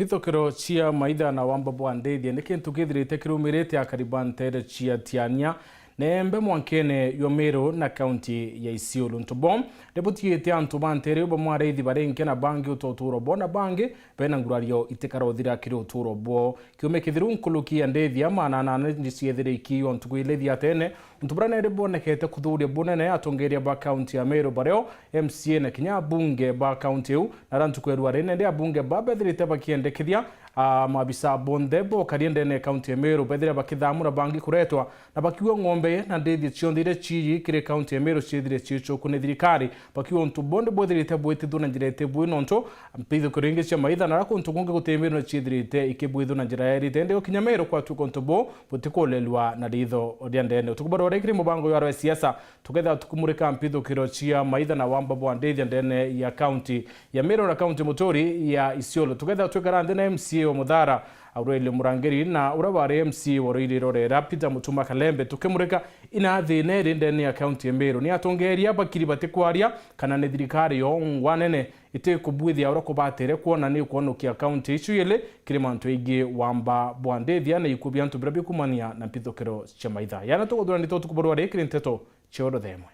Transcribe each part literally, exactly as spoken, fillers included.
Mpithukiro cia maitha na wamba bwa ndithia ni kintu kithirite kirumirite akari ba nteere cia Tiania na Embe mwankene jwa Meru na kaunti ya Isiolo. Antu bo ni butiite antu ba nteere iu bamwe araithi bari nke na bangi uta uturo bwao na bangi bena ngurario itikara uthira kiri uturo bwao. Kiumia kithiru nkuruki ya ndithia maana anana ni ciethire ikiiwa ntuku ili thiatene, untu buria neri bwonekete kuthuria bunene atongeria ba kaunti ya Meru bario M C A na kinya abunge ba kaunti iu. Na ara ntuku ya ruari nende abunge ba bethirite bakiendekithia, a, maabisa bonthe bokaria ndene ya kaunti ya Meru bethire bakithamura bangi kuretwa na bakiua ng'ombe na ndithia cionthe iria ciiji kiri kaunti ya Meru ciethire ciicuku ni thirikari. Bakiuga untu buu ni bwithirite bwitithua na njira iti bui nontu mpithukiro ingi cia maitha na ara kuntu kungi guti Meru ni ciithirite ikibwithua na njira yairite. Indi gukinya Meru kwatuika untu buu butikulelwa na ritho ria ndene. Utuku bwa ruari kiri mubango jwa rwa siasa, tukethira tukumurika mpithukiro cia maitha na wamba bwa ndithia ndene ya kaunti ya Meru na kaunti muturi ya Isiolo. Tukethira twikara nthi na M C A wa Muthara, Aurelio Murangiri, na uria wari M C A wa Ruiri Rorera, Peter Mutuma Kalembe, tukimurika ina thina iri ndene ya kaunti ya Meru. Ni atongeria bakiri batikwaria kana ni thirikari yongwa nene itikubwithia uria kubatire kwona ni kwonokia kaunti icio ili kiri mantu ingi wamba bwa ndithia na ikuo bia antu biria bikumania na mpithukiro cia maitha. Yana tuguthurani twa utuku bwa ruari kiri nteto cia uruthemwe.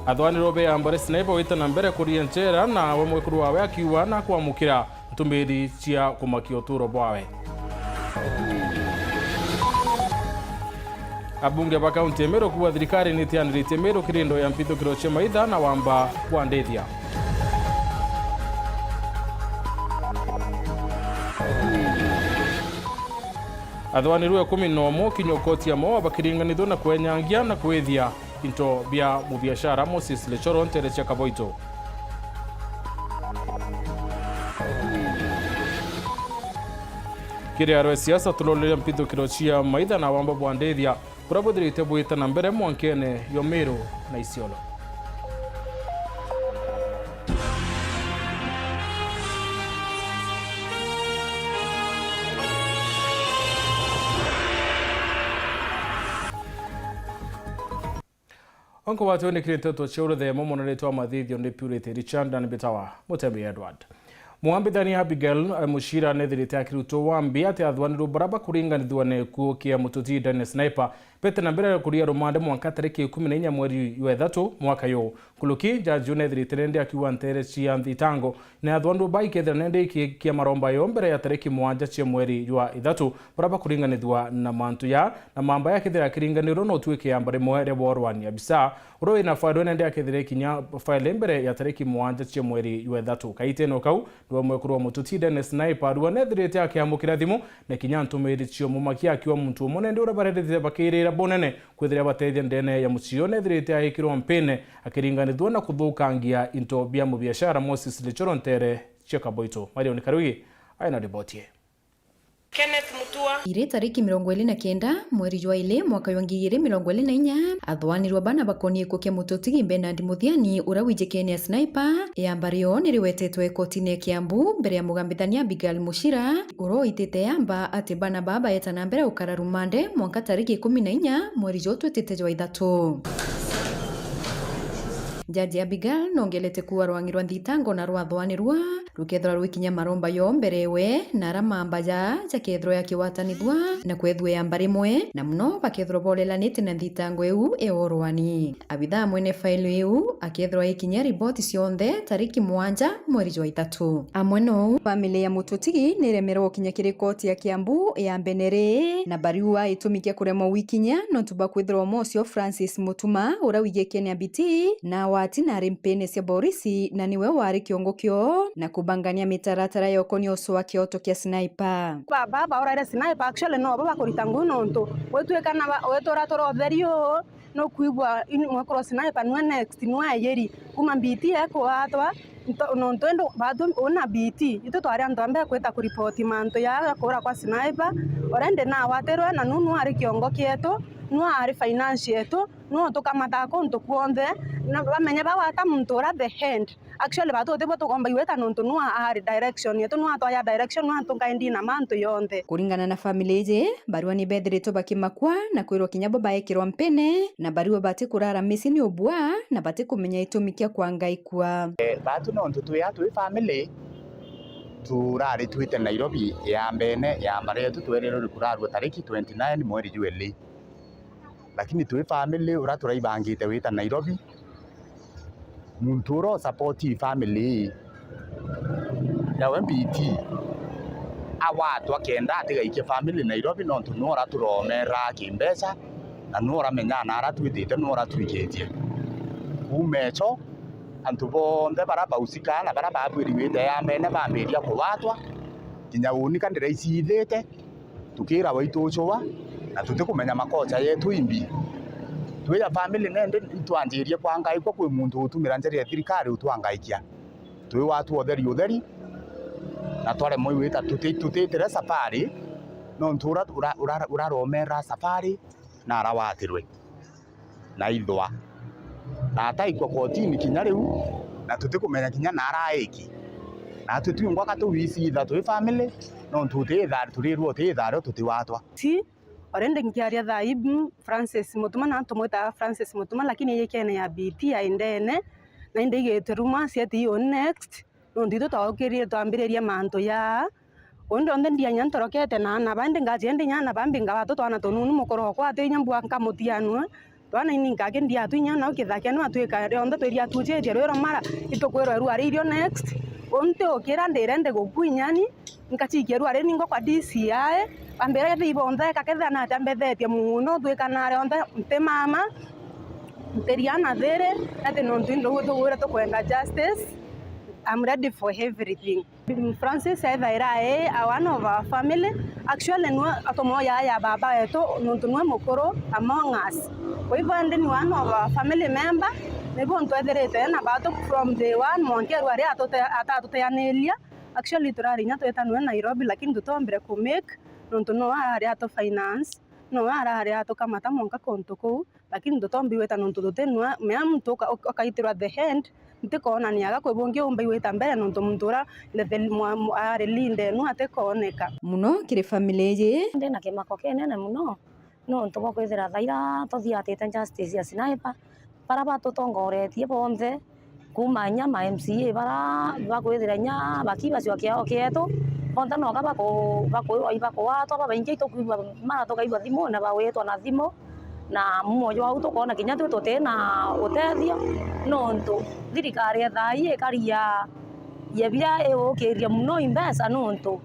Athwanirwe be ambare Sniper wite na mbere kuria nchera, na we mwekuru wawe akiuga na kwamukira ntumiri cia kumakia uturo bwawe. Abunge ba kaunti ya Meru kuuga thirikari ni itianiritie Meru kirindo ya mpithukiro cia maitha na wamba bwa ndithia. Athwaniru ikumi na umwe kinya koti ya Moa bakiringanithua na kwenyangia na kwithia into bia mubiashara Moses Lechoro ntere cia Kaboito. Kiri arwe siasa turoreria mpithukiro cia maitha na wamba bwa ndithia buria buthirite bwita na mbere mwankene jwa Meru na Isiolo. Onko watwe ni kiri nteto cia uruthemo, mwana ritwa Mathithio ni Purity Richard na ni mbitawa Mutembi Edward. Mwambithania Abigail, eh, Muchira nethirite akirutwo wambi ati athwanirwo bara bakuringanithua na ikuo kia mututi Dennis Sniper bete na mbere kuria rumande mwanka tariki ikumi na inya mweri jwa ithatu mwaka yu. Nkuruki, jaji unethirite nende akiuga ntere cia nthitango na athwanirwo ba ikethira nende ikikia maromba yo mbere ya tariki mwanja cia mweri jwa ithatu bara bakuringanithua na mantu ya na mamba yakethira akiringanirwo no tuike yamba rimwe ria borwani. Abisa uria wina faili nende akethira ikinya faili mbere ya tariki mwanja cia mweri jwa ithatu. Kaitene o kau, niwe mwekuru wa mututi Dennis Sniper arua nethirite akiamukira thimu na kinya ntumiri cio mumakia akiwa muntu umwe nende uria barerete bakirira bunene kwithira batethia ndene ya mucii uyu nethirite aikirwa mpine akiringanithua na kuthukangia into bia mubiashara Moses Lichoro ntere cia Kaboito. Marion Karugi aina riboti ii. Kenneth Mutua. Iri tariki mirongo iri na kenda mweri jwa iri mwaka jwa ngiri igiri mirongo iri na inya, athwanirwa bana bakonie ikuo kia mututigi Bernard Muthiani uria wijikene ya Sniper. Yamba rio niriwetetwe kotine ya Kiambu mbere ya mugambithania Abigail Muchira uria uitite yamba ati bana baa baeta na mbere gukara rumande mwanka tariki ikumi na inya mweri juu twitite jwa ithatu. Jaji Abigail nongelete kuuga rwang'i rwa nthitango na rwathwanirwa rukethirwa rwikinya maromba yo mbere we na ara mamba ja jakethirwa yakiwatanithua na kwethua yamba rimwe, na muno bakethirwa borelanite na nthitango iu ya urwani. Abithaa mwene faili iu akethirwa ikinya riboti cionthe tariki mwanja mweri jwa ithatu. Amwe nou, family ya mututigi niremerwe gukinya kiri koti ya Kiambu ya mbene ri na bariua itumi kia kuremwa gwikinya nontu bwa kwithirwa umwe ucio Francis Mutuma uria wigikene abiti na wati na ari mpini cia borisi na niwe wari kiongo kio na kubangania mitaratara ya ukonia ucwa kioto kia Sniper. Baba bauraire Sniper, actually no bo bakurita ngui nontu gwituika na ba-, gwitura turi utheri uu, nukwigua in-, mwekuru wa Sniper niwe next, niwe ayiri kuma B T ekwatwa, nto-, nontu indi batu una B T, itu twari antu a mbere kwita kuripoti mantu ya kuura kwa Sniper, already nawatirwe na nuu niwe ari kiongo kietu, nwa ari finance yetu, nwa utukamataa kuntu kuonthe, na bamenye bagwata muntu ura the hand. Actually, batu utibwo tukomba igwita nontu nwa ari direction yetu, nwa twaya direction, nwa tukaendi na mantu yonthe. Kuringana na family iji, barua ni bethiritwe bakimakua na kwirwa kinya bo baekirwa mpene, na barua batikurara misi ni ubua, na batikumenya itumi kia kwangaikua. Eh, batu nontu twi a twi family, turari twite Nairobi ya mbene, ya mbere yetu twerirwe kurarua tariki twenty nine mweri jwa ili. Lakini twi family, ura turaibangite wita Nairobi, muntu ura u support family ii ya we B T, agwatwa kenda atigaikie family Nairobi, nontu nwe ura turomera kimbeca, na nwe uramenyaa na ara twitite, nwe ura twikitie. Kuuma echo, antu bonthe bara bausika na bara babwiriwite ya mbene bambiria kugwatwa, kinya uni ka ndiraicithite, tukiragwa itucua, na tutikumenya makocha yetu imbi. Twi ja family nende itwanjirie kwangaikwa kwi muntu utumira njira ya thirikari utwangaikia. Twi watu utheri utheri, na twaremwa igwita tuti-, tutitire safari, nontu ura, ura, ura, uraromera safari na arawatirwe na ithwa. Na ataikwa kotini kinya riu, na tutikumenya kinya na araiki. Natwi twingwa ka tuwicitha twi family, nontu utithari, turirwa utithari o tutiwatwa. Si, already nkiaria thaa ii, mm, Francis Mutuma, na tumwitaga Francis Mutuma, lakini yikene ya B T ya indene, na indi igite rumors yet you next. Nontu itwe twaukirire twambiriria mantu jaa. Uu ndionthe ndianya ntorokete na aana ba, indi ngacia indi inya aana ba mbinga batu twana tununu, mukuru okwa ati inya mbua nkamutianua. Twana ini nkake ndiatu inya nau kithake, no atwika rionthe twiriatucitie rwiro mara, itukwirwa irua ririo next. Uu ntiukira ndirende gukua inyani, nkacikia irua ri ningo kwa D C I, bambira kethi ibonthe kakethira natia mbethetie muno, utwika na rionthe nti mama, ntiria na thiri, ati nontu indugwire tukwenda justice. I'm ready for everything. Francis ethaira e a one of our family. Actually, nwe atomo ya, ya baba wetu, nontu nwe mukuru among us. Kwa hivyo, ndi ni one of our family member, nibo ntwethirite na batu from day one, mwanka rua ria atute-, atatuteaniria. Actually, turari inya twita nwe Nairobi, lakini tutombire ku make, nontu no arari atu finance, no arari atukamata mwanka kuntu kuu. Lakini tutombi gwita nontu tutinua, mea muntu uka-, uka-, ukaitirwa the hand, ntikoonaniaga kwi bungi umbi gwita mbere nontu muntu ura level mwa-, mwa-, ari leader nu atikooneka. Muno kiri family iji. Ndi na kimako kinene muno, nontu bwa kwithira thaira tuthiatite justice ya Sniper, bara batutongoretie bonthe, kuuma inya ma M C A bara bakwithira inya bakibaciwa kiao kietu, bonthe noka baku-, baku-, bakuwatwa, babaingi itukwigua mara tukaigua thimune bawitwa na thimu, na mumo jwau tukoona kinya twi tuti na utethio, nontu thirikari ya thaa ii ikari ya, ya biria iukiria muno i mbeca, nontu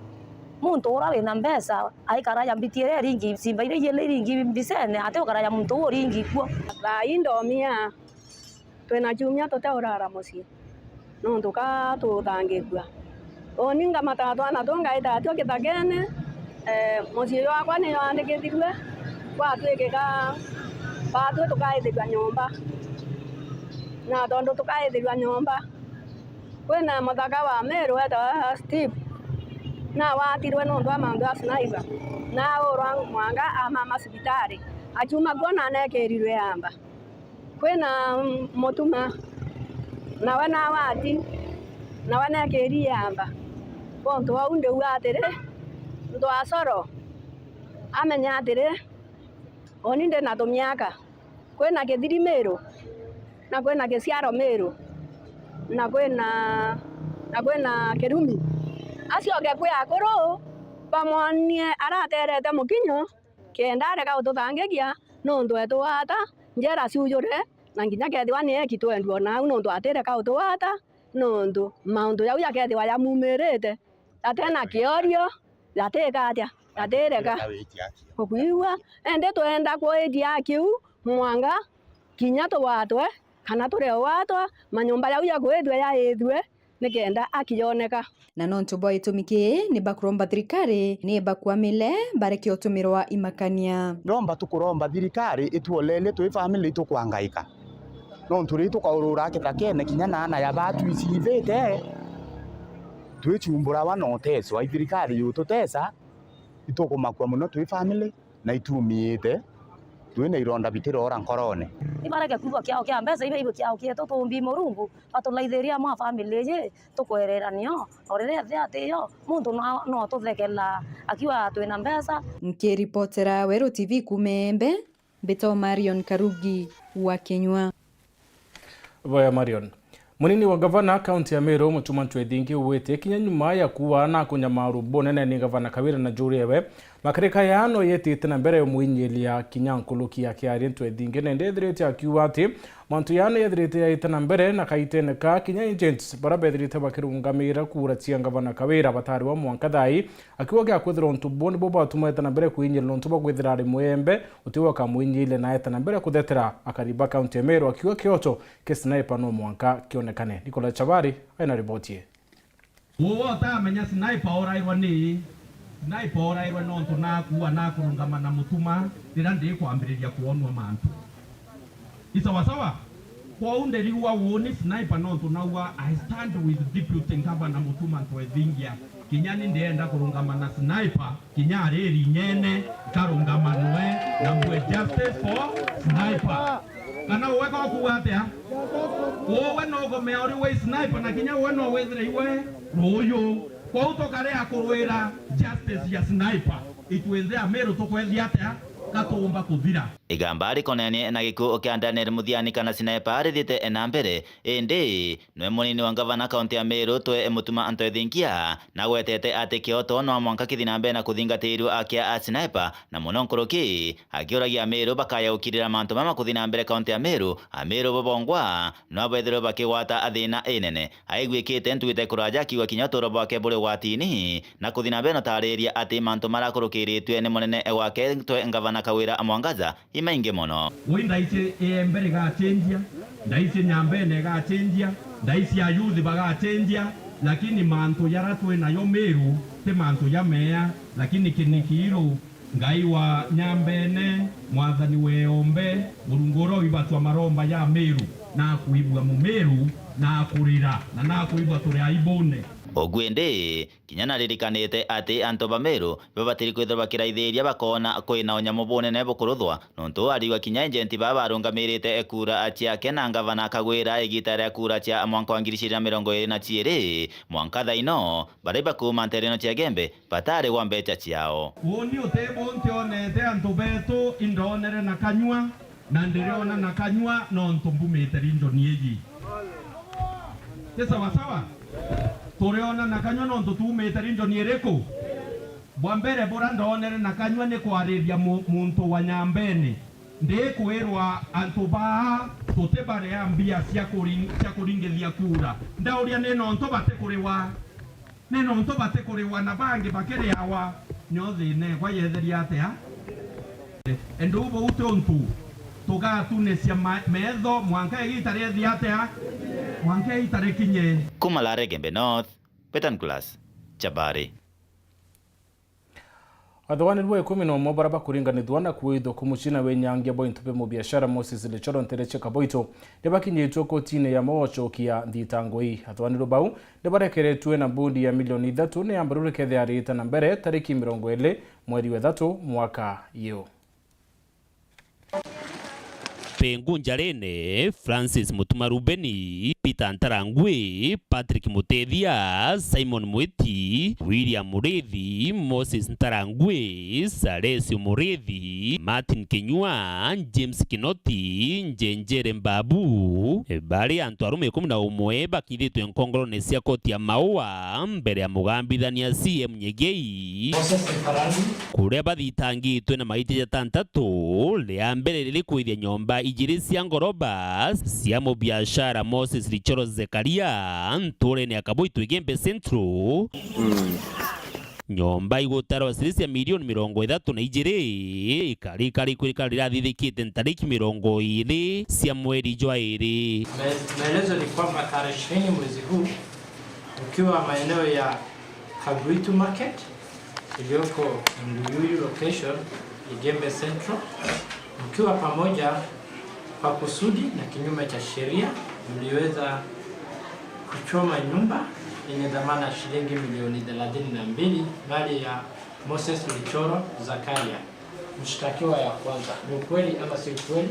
muntu ura wina mbeca aikara ya mbiti iria iringi, simba iria iringi mbicene, ati ukara ya muntu uu uringi kuo. Thaa ii ndomia. Twina ciumia tuteurara mucii, nontu ka tuthangikua. Uni ngamataga twana tu ngaita atio kithakene, eh, mucii jwakwa ni jwandikithirue gwatwikika batwi tukaithirua nyomba. Na tondu tukaithirua nyomba, kwina muthaka wa Meru wetawa Steve, nawatirwe nontu wa mantu ja Sniper, na aurwa mwanga amama cibitari, akiuma kuo na nekirirwe amba. Kwina mutuma, nawe nawati, nawe nekirie amba. Bontu bau ndiuga atiri, ntwacoro amenye atiri, uni ndina tumiaka. Kwina Kithiri Miru, na kwina Kisiaro Miru, na kwina, na kwina Kirumi. Acoke kwi akuru, bamwonie araterete mukinyo, kenda arega gututhangikia, nontu etugwata, njera ciujure, na nginya kethirwa ni eki twendua nau, nontu atireka gutugwata, nontu mauntu jau jakethirwa jamumirite, jatena kiorio, jatika atia, jatireka. Ukwigua? Indi twenda kwitia kiu, mwanga kinya tugwatwe, kana turegwatwa, manyomba jau jakwithua jaithue, nikenda aki yoneka. Na nontu bwa gitumi kii, ni bakuromba thirikari ni bakwamile bareke utumirwa imakania. Nomba tukuromba thirikari ituolerie twi family itukwangaika. Nontu ri tukaurura kithakene kinya na ana ya batu icithite, twichumburawa na uteswa, i thirikari yututesa, itukumakua muno twi family. Na itumiite Twina ironda bitirora nkorone. Ibareke kuigua kiao kia mbeca, ibe ibe kiao kietu, tuumbi Murungu, batulaithirie amwe a family iji, tukwerera nio. O riria ethia ati yo, muntu no, no tuthekela akiuga twina mbeca. Nkiripotera Weru T V kuuma Embe, mbitagwa Marion Karugi wa Kinyua. Boya Marion. Munini wa gavana kaunti ya Meru, Mutuma Ntwethingi, ugwite kinya nyuma ya kuua na kunyamaru bunene ni gavana Kawira na njuri ewe, makarika yaano yetite na mbere umwinyiria kinya nkuruki akiaria. Ntwethingi nende ethirite akiuga ati mantu yaano yethirite yaite na mbere na kaitene ka kinya agents bara bethirite bakirungamira kura cia gavana Kawira batariwa mwanka thaa ii, akiuga gia kwithira untu buu nibu bwatumite na mbere kwinyiria nontu bwa kwithira ari mwembe, uti we ukamwinyiiria na eeta na mbere kuthetera akari ba kaunti ya Meru, akiuga kioto kia Sniper no mwanka kionekane. Nicholas Chabari aina riboti ii. Uu utamenya Sniper orairwa ni, Sniper orairwa nontu nakuua na kurungama na Mutuma riria ndikwambiriria kwonwa mantu. I sawa sawa? Kwou ndirigua uuni Sniper nontu nauga, "I stand with Deputy Governor Mutuma Ntwethingia. Kinya ni ndienda kurungama na Sniper, kinya ariri nyene, nkarungama nwe na mbue justice for Sniper." Kana uwe ko kuuga atia? Uwe no ugomea uri we Sniper, na kinya uwe no withire iwe ruuyu. Kwou tukarea kurwira justice ya Sniper. Itwinthe Amiru tukwethia atia? Gatuumba kuthira. Igamba rikonenie na gikuu kia Daniel Muthiani kana Sniper rithiite na mbere, indi nwe munini wa ngavana kaunti ya Meru twe Mutuma Ntwethingia nagwetete ati kioto no mwanka kithi na mbere na kuthingatirua akia a Sniper, na muno nkuruki akiuragia Amiru bakaya gukirira mantu mama kuthi na mbere kaunti ya Meru, Amiru bo bongwa no bethirwe bakigwata thina inene. Aiguikite ntwite kuraja akiuga kinya uturo bwake buri ugwatini, na kuthi na mbere na utariria ati mantu marakurukiritue ni munene wake twe ngavana Kawira Mwangaza imaingi mono. Ui ndaici iembe rigacenjia, ndaici nyambene igacenjia, ndaici ayuthi bagacenjia, lakini mantu jara twi nayo Miru ti mantu jameea, lakini kinikiiru Ngai wa nyambene, mwathani weombe, Murungu uria uibatwa maromba ja Miru, na akuibua Mumiru, na akurira, na na akuibua turi aibune. Ugu indi, kinya naririkanite ati antu ba Miru babatiri kwithirwa bakiraithiria bakoona kwina unyamu bunene bukuruthwa, nontu ariuga kinya agent baa barungamirite kura ciake na ngavana Kagwira igita ria kura cia mwanka wa ngiri ijiri na mirongo iri na ciiri, mwanka thaino, baria bakuuma ntereno cia Gembe, bataarigwa mbecha ciao. Uuni uti bu ntionete antu betu, indonere na kanyua, na ndiriona na kanyua nontu mbumite region iji. Ti sawa sawa? Turiona na kanyua nontu tuumite region iriku? Bwa mbere bura ndonere na kanyua ni kwariria mu-, muntu wa Nyambene. Ndikwirwa antu baa tutibarea mbia cia kuri-, cia kuringithia kura. Ndauria ni nontu batikuriwa? Ni nontu batikuriwa na bangi bakiriawa? Nio thina ekwa yetheria atia? Endu buu ti untu tugatunecia ma-, metho mwanka igita riethia atia? Mwanka igita rikinye. Kuma Lare Gembe North, Betan Class, Chabari. Athuganirua ikumi na umwe baria bakuringanithua na kuithwa kumucina winyangia bwa into bia mubiashara Moses Lichoro ntere cia Kaboito nibakinyitue kotini ya Maua gucokia nthitango ii. Athuganirua bau nibarekeretue na mbundi ya milioni ithatu ni yambaru rikethia rita na mbere tariki mirongo iri mweri wa ithatu mwaka yu. Pengu njarene, Francis Mutuma Rubeni, Peter Ntarangwi, Patrick Mutethia, Simon Mwiti, William Murithi, Moses Ntarangwi, Salesio Murithi, Martin Kinyua, James Kinoti, Njenjere Mbabu, bari antu arume ikumi na umwe bakithitwe nkongorone cia koti ya Maua mbere ya mugambithania C M Nyegei. Moses Ntarangwi. Kuria bathitangitwe na maiti jatantatu, ria mbere riri kwithia nyomba ijiri cia ngoroba cia mubiashara Moses Richoro Zekaria, nturene ya Kaboito Igembe Central. Mm. Nyomba igutarwa ciringi cia milioni mirongo ithatu na ijiri, ikari, ikari, ikari rirathithikite ntariki mirongo iri cia mweri jwa iri. Me-, maelezo ni kwamba tarehe ishirini mwezi huu, ukiwa maeneo ya Kaguitu Market iliyoko Nguyuyu location, Igembe Central, mkiwa pamoja kwa kusudi na kinyume cha sheria, mliweza kuchoma nyumba yenye dhamana ya shilingi milioni thelathini na mbili, mali ya Moses Lichoro Zakaria. Mshtakiwa ya kwanza, ni ukweli ama si ukweli?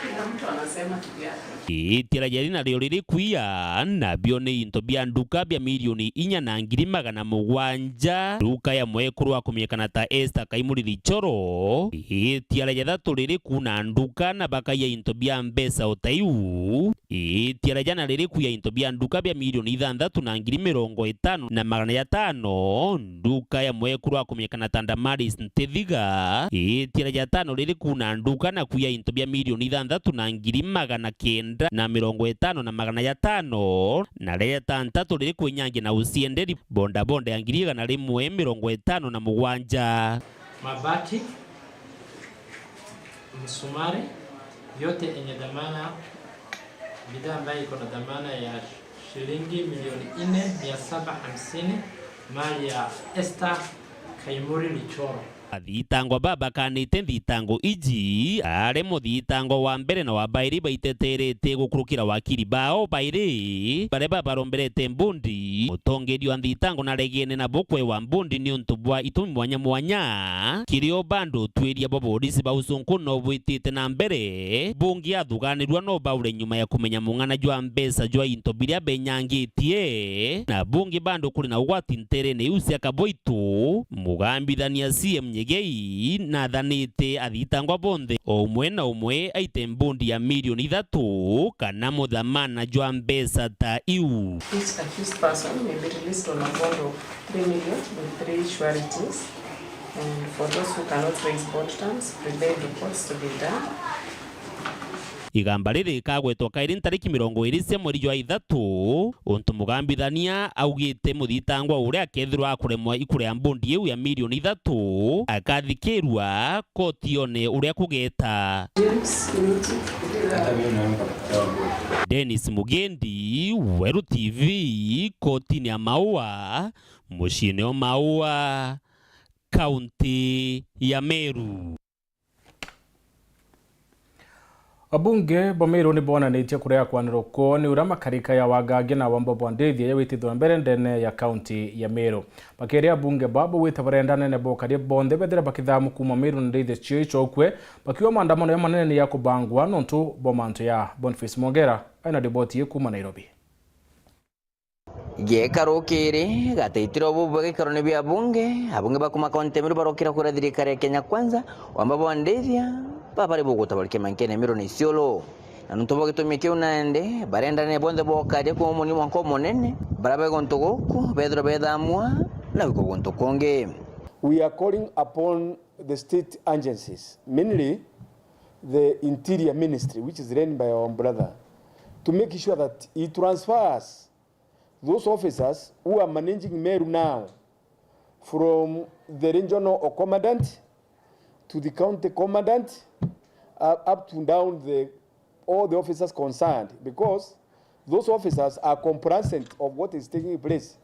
Kila mtu anasema kivyake. Itia ria jari nario riri kwia, nabio ni into bia nduka bia milioni inya na ngiri magana mugwanja, nduka ya mwekuru wa kumenyekana ta Esther Kaimuri Lichoro. Itia ria jathatu riri kuuna nduka na bakaiya into bia mbeca o ta iu. Itia ria jana riri kwia into bia nduka bia milioni ithanthatu na ngiri mirongo itano na magana jatano, nduka ya mwekuru wa kumenyekana ta Damaris Ntithiga. Itia ria jatano riri kuuna nduka na kwia into bia milioni ithanthatu na ngiri magana kenda na mirongo itano na magana jatano, na ria jatantatu riri kwinyangia na ucienderi bondabonda ya ngiri igana rimwe mirongo itano na mugwanja. Mabati, msumari, yote yenye dhamana, bidhaa ambayo iko na dhamana ya shilingi milioni nne mia saba hamsini, mali ya Esther Kaimuri Lichoro. Athitangwa baba bakanite nthitango iji, ari muthitangwa wa mbere na wa bairi baiteteretie gukurukira wakiri bao bairi, baria babaromberete mbundi. Mutongeria wa nthitango naregene nabo kwewa mbundi niuntu bwa itumi mwanya mwanya. Kiri o bandu utwiria bwa borisi ba ucunku no bwitite na mbere, bungi athuganirua no baure nyuma ya kumenya mung'ana jwa mbeca jwa into biria benyangitie, na bungi bandu kuri na ugwati nterene iu cia Kabwaitu. Mugambithania C M Nyegei nathanite athitangwa bonthe o umwe na umwe aite mbundi ya milioni ithatu kana muthamana jwa mbeca ta iu. Each accused person may be released on a bond of three million with three sureties, and for those who cannot raise bond terms, prepaid reports to be done. Igamba riri rikagwetwa kairi ntariki mirongo iri cia mweri jwa ithatu, untu mugambithania augite muthitangwa uria akethirwa akuremwa ikuria mbundi iu ya milioni ithatu, akathikirua kotione uria kugeta. James Kimiti. Dennis Mugendi, Weru T V, kotini ya Maua, muciini o Maua, kaunti ya Meru. Abunge ba Meru ni bonanitie kuria kwanirwo kwoo ni uria makarika ya Wangang'i na Wamba bwa Ndithia yawitithwa mbere ndene ya kaunti ya Meru. Bakeria abunge babo gwita barenda anene ba ukaria bonthe bethire bakithamu kuuma Meru na Ndithia cio icokue, bakiuga maandamano ya manene ni ya kubangwa nontu bwa mantu ya. Boniface Mwongera aina riboti ii kuuma Nairobi. Gikaro kiri gataitiro bubwe gikarone bia abunge, abunge ba kuma kaunti ya Meru barokira kuria thirikari ya Kenya Kwanza, Wamba bwa Ndithia, babari bugutabarukia mankene Meru na Isiolo. Na nontu bwa gitumi kiu nandi, barenda anene bonthe bokaria kuma umuni mwanka umunene, baria bai guntu guku, bethirwe bethamua na gwikwa guntu kungi. We are calling upon the state agencies, mainly the Interior Ministry, which is run by our brother, to make sure that he transfers those officers who are managing Meru now, from the regional commandant to the county commandant, uh, up to down the, all the officers concerned, because those officers are cognizant of what is taking place.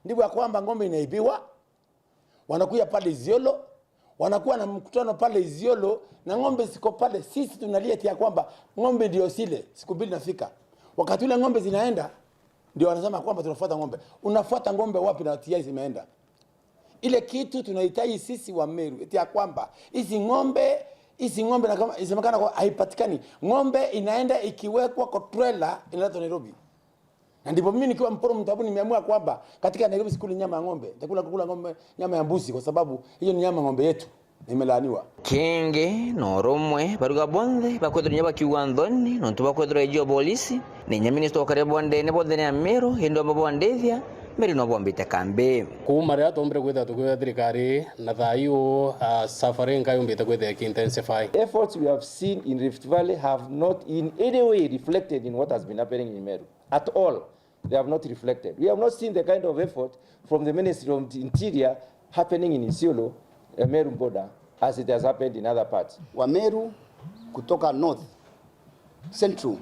Ndivyo ya kwamba ng'ombe inaibiwa, wanakuja pale Isiolo, wanakuwa na mkutano pale Isiolo, na ng'ombe ziko pale. Sisi tunalia eti ya kwamba ng'ombe ndio zile, siku mbili nafika. Wakati ule ng'ombe zinaenda, ndio wanasema kwamba tunafuata ng'ombe. Unafuata ng'ombe wapi na tayari zimeenda? Ile kitu tunahitaji sisi wa Meru, eti ya kwamba hizi ng'ombe, hizi ng'ombe na kama isemekana kwa haipatikani, ng'ombe inaenda ikiwekwa kwa trailer, inaletwa Nairobi. Na ndipo mimi nikiwa Mpuru Mtabu nimeamua kwamba katika Nairobi sikuli nyama ya ng'ombe, nitakula kukula ng'ombe, nyama ya mbuzi, kwa sababu hiyo ni nyama ng'ombe yetu na imelaaniwa. Kingi no rumwe baruga bonthe bakwithirwa inya bakiugua nthoni nontu bakwithirwa ijio bolisi, ni inya minista wa ukaria bwa ndene bonthe ni Amiru, indi Wamba bwa Ndithia, Meru no bombite kambi. Kuuma riria twombire kwithira tukiuga thirikari na thaa iu, ah, safari nka yumbite kwithira iki intensify. Efforts we have seen in Rift Valley have not in any way reflected in what has been happening in Meru. At all, they have not reflected. We have not seen the kind of effort from the Ministry of Interior happening in Isiolo, uh, Meru border, as it has happened in other parts. Wameru kutoka North, Central,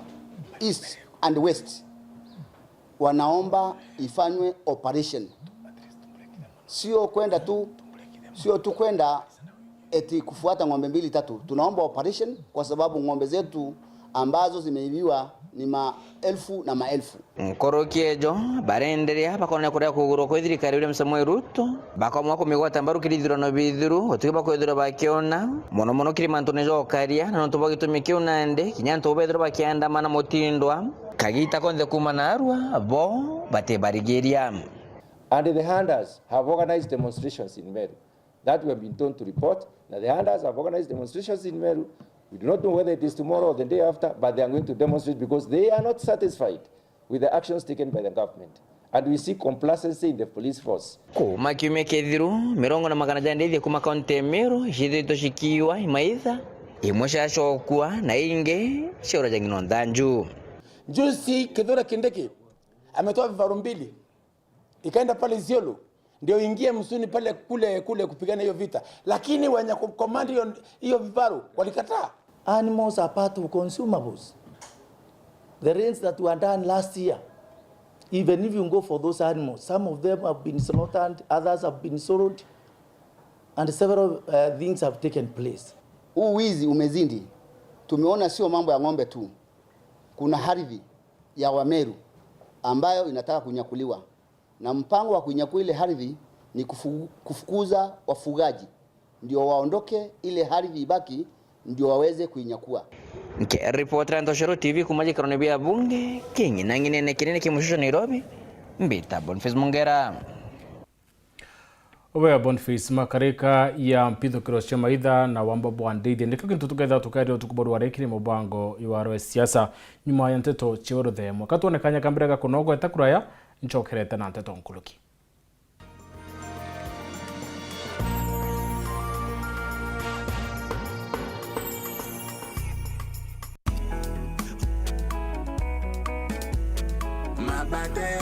East and West wanaomba ifanywe operation. Sio kwenda tu, sio tu kwenda eti kufuata ng'ombe mbili tatu. Tunaomba operation kwa sababu ng'ombe zetu ambazo zimeibiwa ni maelfu na maelfu. Nkuruki ejo, barenderea bakoonania kuria kugurwa kwi thirikari William Samoei Ruto, bakomwa kumigwata mbaru kiri ithurano bithuru, utugi bwa kwithirwa bakiona, mono mono kiri mantune ja ukaria, na nontu bwa gitumi kiu nandi, kinya antu bethirwa bakiandamana mutindwa, kagita konthe kuuma naarua, bo batibarigiria. And the hunters have organized demonstrations in Meru. That we have been told to report. Now the hunters have organized demonstrations in Meru. We do not know whether it is tomorrow or the day after, but they are going to demonstrate because they are not satisfied with the actions taken by the government. And we see complacency in the police force. Kuuma kiumia kithiru, mirongo na magana ja ndithia kuuma kaunti ya Meru iciithiritwe cikiiwa imaitha, imwe ciacokua na ingi ciauraja ng'ina nthanju. Juzi Kithure Kindiki ametoa vifaru mbili. Ikaenda pale Isiolo, ndio ingie msituni pale kule, kule kupigana hiyo vita. Lakini wenye ku-, command hiyo, hiyo vifaru walikataa. Animals are part of consumables. The raids that were done last year, even if you go for those animals, some of them have been slaughtered, others have been sold, and several, uh, things have taken place. Huu wizi umezidi. Tumeona sio mambo ya ng'ombe tu. Kuna ardhi ya Wameru ambayo inataka kunyakuliwa. Na mpango wa kuinyakua ile ardhi ni kufu-, kufukuza wafugaji, ndio waondoke, ile ardhi ibaki, ndio waweze kuinyakua. Nkiripotera Ntoshero T V kuuma gikarone bia bunge, king'inang'inene kinene kia mucicio Nairobi, mbita Boniface Mungera. Owe Boniface, makarika ya mpithukiro cia maitha na wamba bwa ndithia, nikio kintu tuketha tukaeria utuku bwa rware kiri mubango iwaro ya siasa. Nyuma ya nteto cia ruthemo, katwone kanya ka mbere ga kunogweta kuraya, ncokerete na nteto nkuruki. Mabate.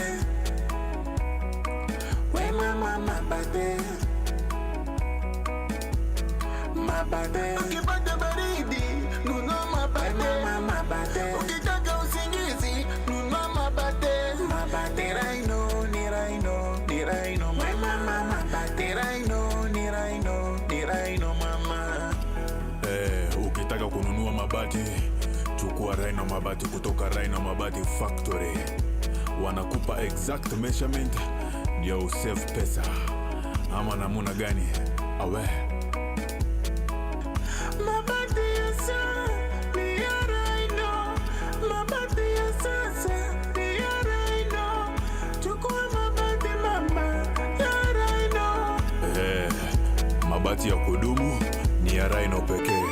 We mama mabate. Mabate. Ukipata baridi, nunua mabate. We mama mabate. Ukitaka usingizi, nunua mabate. Mabate. Ni Rhino, ni Rhino, ni Rhino, mama. We mama mabate. Ni Rhino, ni Rhino, ni Rhino, mama. Eh, ukitaka kununua mabati, chukua Rhino Mabati kutoka Rhino Mabati Factory. Wanakupa exact measurement ndio usave pesa. Ama namuna gani? Awe. Mabati ya sa-, ni ya Rhino. Mabati ya sasa ni ya Rhino. Chukua mabati mama ya Rhino. Eh, mabati ya kudumu ni ya Rhino pekee.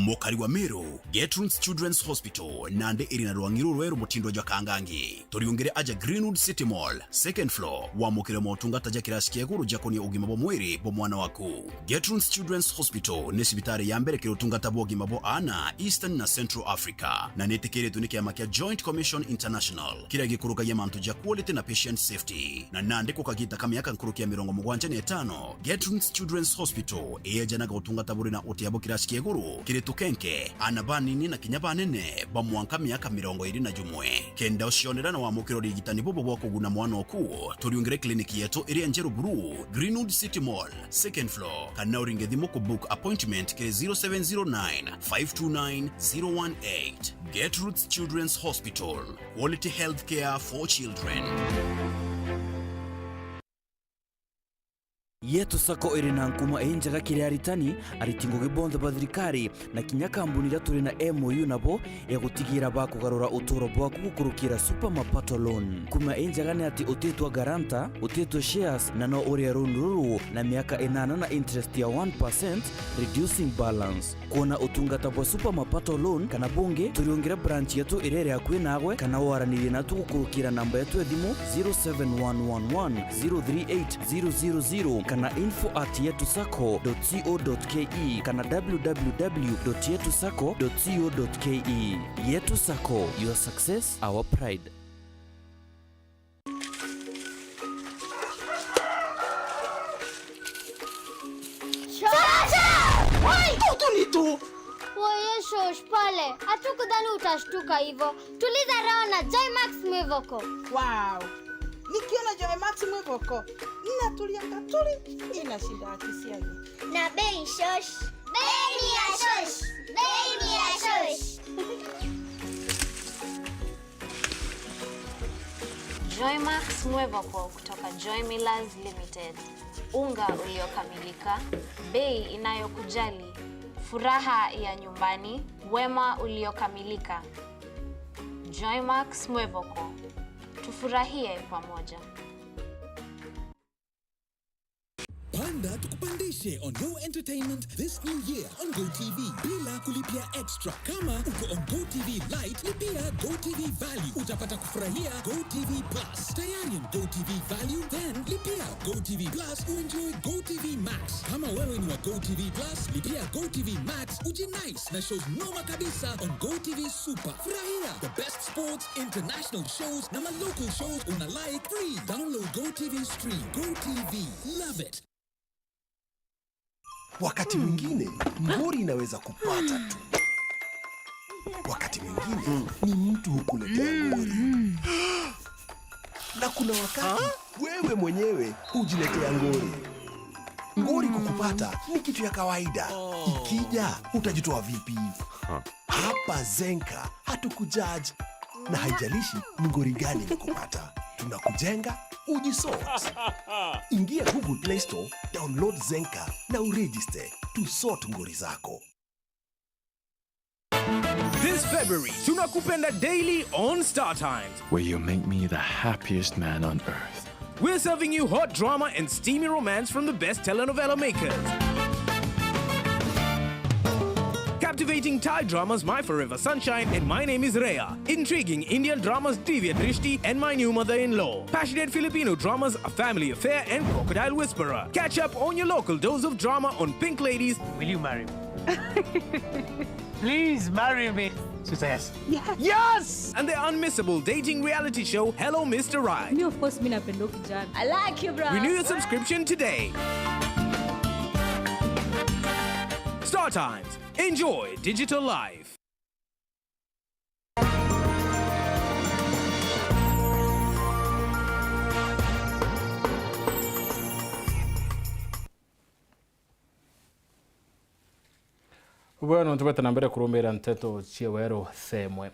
Mukari wa Meru, Gertrude's Children's Hospital, nandi iri na rwangi rurweru mutindo jwa Kangangi. Turiungire aja Greenwood City Mall, second floor, wamukire motungata ja kirasi kia iguru jakonie ugima bwa mwiri bwa mwana waku. Gertrude's Children's Hospital ni cibitari ya mbere kiri utungata bwa ugima bwa aana Eastern na Central Africa, na ni itikiritwe ni kiama kia Joint Commission International kiria gikurukagia mantu ja quality na patient safety. Na nandi ku kagita ka miaka nkuruki ya mirongo mugwanja na itano, Gertrude's Children's Hospital iyejanaga utungata buri na utia bwa kirasi kia iguru kiri tukenke, aana banini na kinya banene ba mwanka miaka mirongo iri na jumwe. Kenda ucionera na wamukira urigitani bubu bwa kuguna mwana oku, turiungire clinic yetu iria njeru buru, Greenwood City Mall, second floor, kana uringe thimu ku book appointment kiri zero seven zero nine, five two nine, zero one eight. Gertrude's Children's Hospital, quality healthcare for children. Yetu Sacco iri na nkuma injega kiri aritani, ariti ngugi bonthe ba thirikari, na kinya kambuni iria turi na M O U nabo ya gutigira bakugarura uturo bwaku gukurukira Super Mapato Loan. Nkuma injega ni ati utitwa guarantor, utitwa shares, na no urie loan ruru na miaka inana na interest ya one percent, reducing balance. Kwona utungata bwa Super Mapato Loan kana bungi, turiungire branch yetu iria iri akui naagwe, kana waranirie natu gukurukira namba yetu ya thimu zero seven one one one zero three eight zero zero zero, kana na info at yetusacco dot co dot ke kana w w w dot yetusacco dot co dot ke. Yetu Sacco, your success, our pride. Shosha! Wai, tutu ni tu. Woye shosh, pole. Hatukudhani utashtuka hivyo. Tuliza roho na Joy Max Mwivoko. Wow. Nikiona Joy Max Mwivoko, ninatulia katuri, inashinda akisiagi. Na bei shosh. Bei ni ya shosh. Bei ni ya shosh. Joymax Mwevoko kutoka Joy Millers Limited. Unga uliokamilika, bei inayokujali, furaha ya nyumbani, wema uliokamilika. Joymax Mwevoko, tufurahie pamoja. Panda tukupandishe on your entertainment this new year on GoTV bila kulipia extra. Kama uko on GoTV Lite, lipia GoTV Value. Utapata kufurahia GoTV Plus. Tayari on GoTV Value? Then lipia GoTV Plus uenjoy GoTV Max. Kama wewe ni wa GoTV Plus, lipia GoTV Max ujinice na shows noma kabisa on GoTV Super. Furahia the best sports, international shows na ma local shows una like free. Download GoTV Stream. GoTV. Love it. Wakati mwingine ngori inaweza kupata tu. Wakati mwingine ni mtu hukuletea ngori. Na kuna wakati wewe mwenyewe hujiletea ngori. Ngori kukupata ni kitu ya kawaida. Ikija, utajitoa vipi? Hapa Zenka hatukujudge, na haijalishi ni ngori gani imekupata, tunakujenga ujisort. Ingia Google Play Store, download Zenka na uregister. Tusort ngori zako. This February, tunakupenda daily on Star Times. Where you make me the happiest man on earth. We're serving you hot drama and steamy romance from the best telenovela makers. Captivating Thai dramas My Forever Sunshine and My Name is Rhea. Intriguing Indian dramas Divya Drishti and My New Mother-in-Law. Passionate Filipino dramas A Family Affair and Crocodile Whisperer. Catch up on your local dose of drama on Pink Ladies. Will you marry me? Please marry me. She says, yes. Yes! And the unmissable dating reality show, Hello Mister Right. Me, of course, mi napenda huyu kijana. I like you, bro. Renew your subscription today. Star Times. Enjoy digital life. Bwe nontu bwete na mbere kurumira nteto cia weru themwe.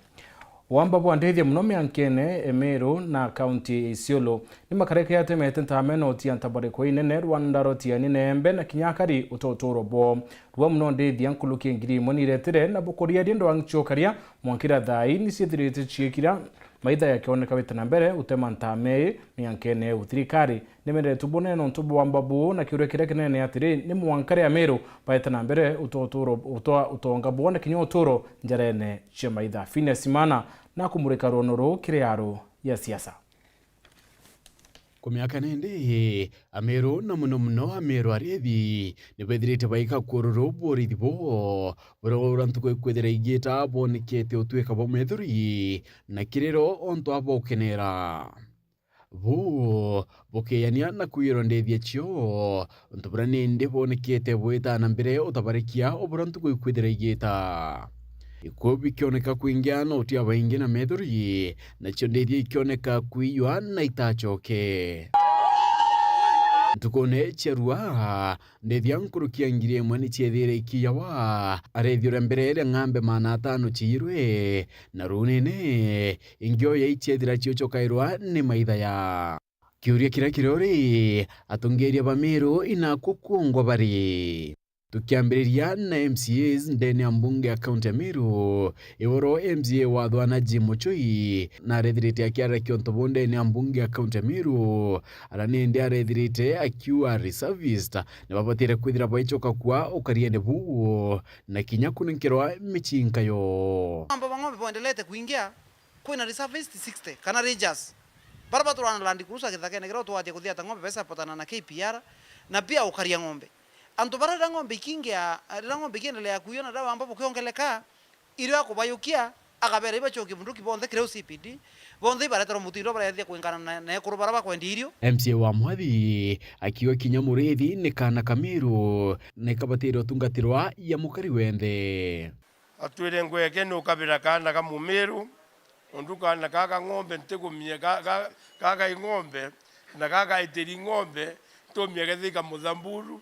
Wamba bwa ndithia muno miankene Emiru na kaunti ya Isiolo ni makareke atemete ntame noti ya ntabariko inene rwanda rotiani neembe na kinya akari utoturo bwo. Rwa muno ndithia nkuruki ngiri imwe niretire na bukuriaria ndwang'u ciokaria mwankira thaa ii niciethirite ciikira maitha yakioneka wite na mbere utema ntame ii miankene eu. Thirikari nimenderetwe bunene nontu bwa wamba buu na kiuria kiria kinene atiri ni mwanka ria Meru baete na mbere utoa uturo, utoa utonga bwao na kinya uturo njarene cia maitha. Phineas Imana na kumurika rwono ruu kiri aru ya siasa. Kwa miaka nindi, Ameru na muno muno Ameru arithi ni bethirite baika kururu bworithi boo, buria uria ntuku ikwithira igiita bwonekete utwika bwa mwethuri na kiriro ontu abaukenera. Buu bukeyania na kwiyirwa ndithia cio, untu buria nindi bwonekete bwita na mbere utabarikia o buria ntuku ikwithira igiita. Ikuu bikioneka kwingia noti ya baingi na methuri, nacio ndithia ikioneka kwiyua na itacoke. Ntukune cia rua, ndithia nkuruki ya ngiri imwe ni ciethire ikiyawa, arithi uria mbere ria ng'ambe maana atano ciirwe, na ruunene, ingi o ya iciethira ciocokairwa ni maithaya. Kiuria kiria kirio ri, atongeria ba Meru inaku kuongwa bari? Tukiambiriria na M C As ndene ya mbunge ya kaunti ya Meru, Iguru M C A wa Thwana Jim Muchui, na arethirite akiarakia untu buu ndene ya mbunge ya kaunti ya Meru, ara nindi arethirite akiuga reservist ni babatire kwithira baicoka kwa ukariene buu, na kinya kunenkerwa micinka yo. Mambo ma ng'ombe bwendelete kuingia, kwina reservist sixty kana rangers. Bara baturaga na Land Cruiser githakene kiria utwatia kuthiata ng'ombe, besapotana na K P R, Na pia ukaria ng'ombe. Antu bara riria ng'ombe ikingia, riria ng'ombe ikiendelea kuiyo na riria wamba bukiongeleka, irio akubayukia, akabera ibacokie bunduki bonthe kiri U C P D, bonthe ibareterwa mutindo barethia kwingana na, na ekuru bara bakwendia irio. M C A wa Mwathi akiuga kinya murithi ni kaana ka Miru na ikabatire utungatirwa ya mukari wenthe. Atwire ngweke nukabira kaana ka Mumiru, undu kaana ka ka ng'ombe ntikumie ka, ka, ka kai ng'ombe, na ka kaitiri ng'ombe, ntumie gethika muthamburu.